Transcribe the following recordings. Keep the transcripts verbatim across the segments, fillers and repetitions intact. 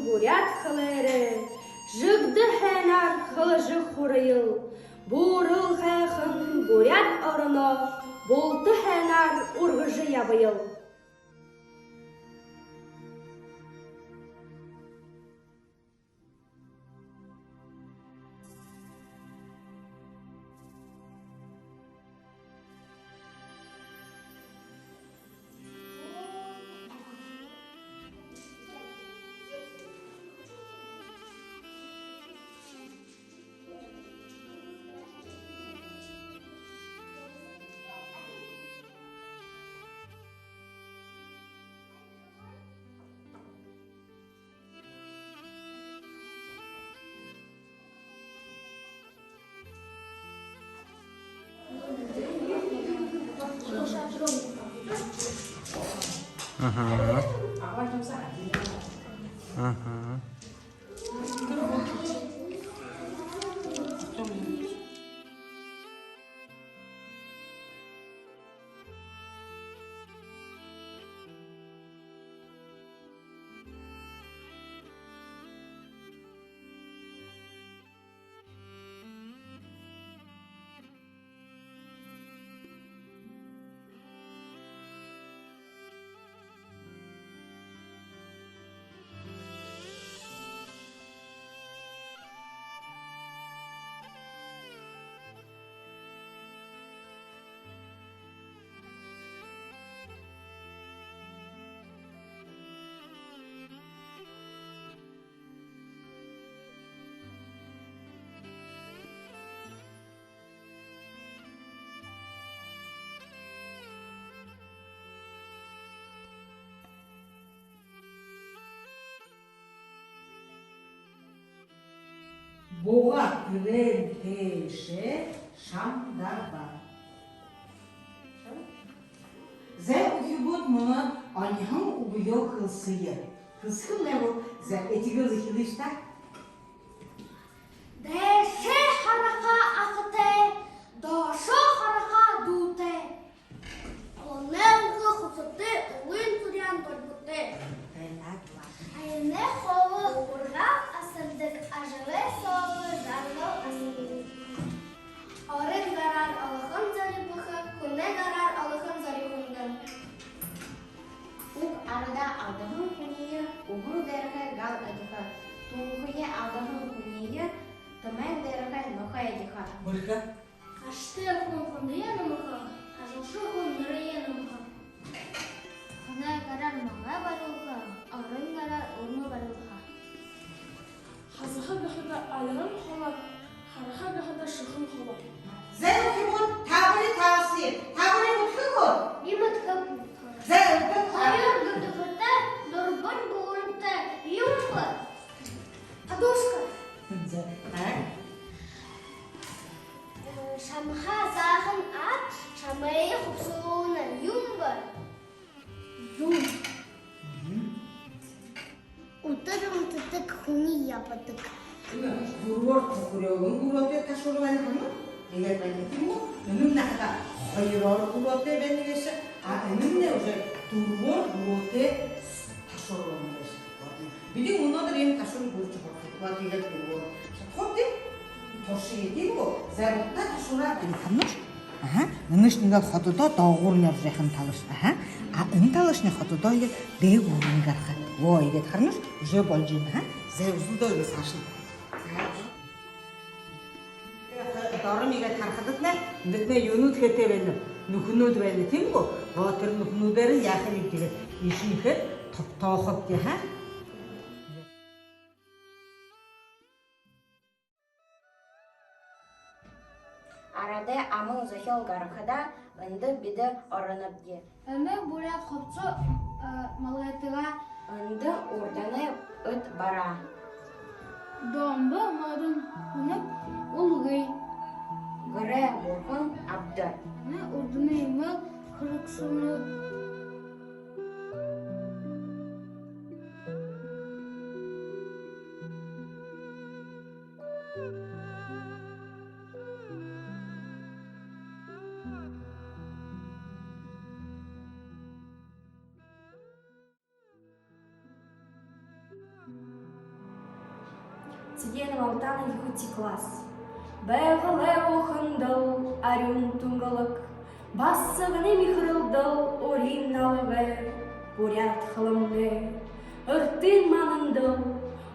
буряад хэлээрээ жэгдэ һайнаар хэлэжэ һураял. Буурал һайхан буряад ороноо булта һайнаар үргэжэ ябаял. Мгм. Мгм. Буга гэрэй тээшэ шамдарба. Зай, үхибүүд, мүнөө оньһон үгөө хэлсэе. Хэлсэхэ лэ гү? Зай, эдигэл эхилыш даа. Дээшээ хараха ахатай, доошоо хараха дүүтэй. Олоной үлгы хусатай, улын зурьяан дорьботой. Аянай хоолой уургаал асардаг, ажалай соогоо жаргал асардаг. Оройн гараар олохон зори бүхэ, хүнэй гараар олохон зори хүндэ. Уг арадаа алдаһан хүниие үбэл дээрэһээ гал эдихэ, түүхэеэ алдаһан хүниие тэмээн дээрэһээ нохой эдихэ. Бэрхэ. Ашатай хүн хүнэеэ нэмэхэ, ажалша хүн нэрэеэ нэмэхэ. Хүнэй гараар мангай барилха, оройн гараар урма барилха. Хазаха гэхэдэ альган холо, хараха гэхэдэ шэхэн холо. Зай, үхибүүд, таабари таабари, таабари мэдэхэ гүт? Би мэдэхэб. Зай, үхибүүд. Хоёр гэдэхэтэй, дүрбэн бууралтай юм бэ? Подушка. Зай, а? Э, шамһаа заахан аад, шамайе хубсалуулна юм бэ? Юун? Мгм. Үдэр үндэһэтэй, хүниие ябадаг. Энэ дүрбөөр түхэреэлэн гүрөөтэй ташуур байна һэн. Иигээд байна, тиимэ гү? Энэмнай хадаа хоёроор гүрөөтэй байна гээшэ. А энэмнай уже дүрбөөр гүрөөтэй ташуур байна гээшэ. Бидэ мүнөөдэр иимэ ташуур гүрэжэ һурахабди. Иигээд дүрбөөр. Шадахабди? Туршая, тиимэ гү? Зай, урда ташуураа байна. Харана гүш? Аха, энэшни иигээд хододоо доогуурнь оржо яаха талаш. Аха. А энэ талашни хододоо иигээд дээгүүрнь гараха. Во, иигээд харана гүш? Уже болжо байна. Аха. Зай, үзэлдөө иигээд саашань. Дороомнай иигээд харахадатнай, эндэтнай юунүүд хээтэй байна? Нүхэнүүд байна, тиимэ гү? Во, тэрэ нүхэнүүдээрнь яахабибди, иигээд иишэнь иигээд тобтоохобди, аха. Арадай аман зохёол гарахада, эндэ бидэ оронобди. Энэ буряад хубсаһа, э, малгайтайгаа. Эндэ урданай эд бараа. Домбо модон хүнэй үлгы. Гэрэй бурхан абдар. Энэ урданай эмээл хэрэгсэлнүүд. Цыденова Алтана, юһэдэхи класс. Байгалай ухаандал арюун тунгалаг, басаганай миһэрэлдэл урин налгай буряад хэлэмнай. Эртын манандал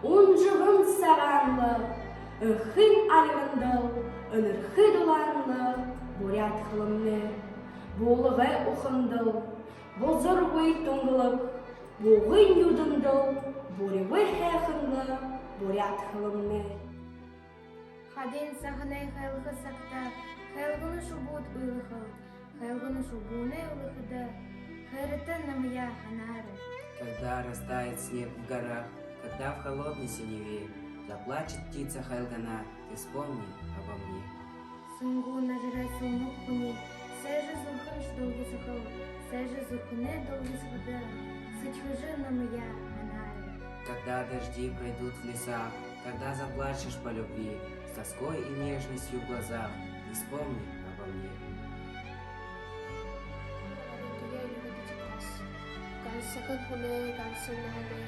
унжаган сагаан лэ, эхын альгандал энэрхы дулаан лэ буряад хэлэмнай. Булагай ухаандал бузаргүй тунгалаг, бугын нюдэндэл буряагүй һайхан лэ буряад хэлэмнай. Хадын саһанай хэлэхэ сагта хэлгэнэ шубууд үлэхэл, хэлгэнэ шубуунай үлэхэдэ, хэрэтэ намайе һанаарай. Когда растает снег в горах, когда в холодной синеве заплачет птица хайлгана, ты вспомни обо мне. Сэнгүү нажарай сэлмэг һүни сээжэ зүрхэншни дулгисахал, сээжэ зүрхэнэй дулгисахада, сэдьхэжэ намайе һанаарай. Когда дожди пройдут в лесах, когда заплачешь по любви, с тоской и нежностью в глазах, ты вспомни обо мне. Гансахан хүнэй ганса наһанай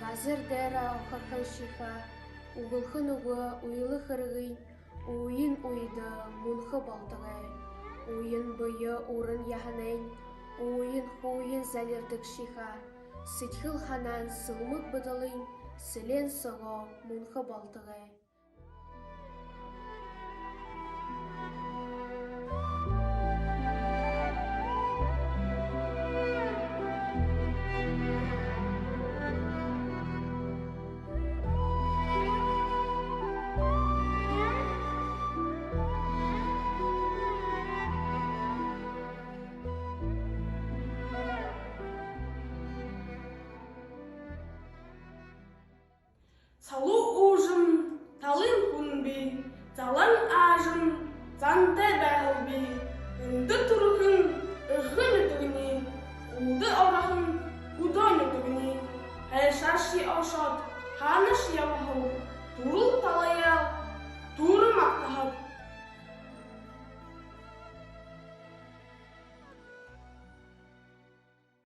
газар дээрэ охорхон шэхэ, үгэлхэн үгэ үйлэ хэрэгынь үеын үедэ мүнхэ болтогой. Үеын бэе уран яһанайнь үеын хүйеэн залирдаг шэхэ, сэдьхэл һанаан сэлмэг бэдэлынь сэлеэн соогоо мүнхэ болтогой. Салуу уужам талын хүн би, залан аажам зантай байһал би. Эндэ түрэһэн эхын нютагни, хүлдэ ороһон хүдөө нютагни. Хайшаашье ошоод, хаанаашье ябаһан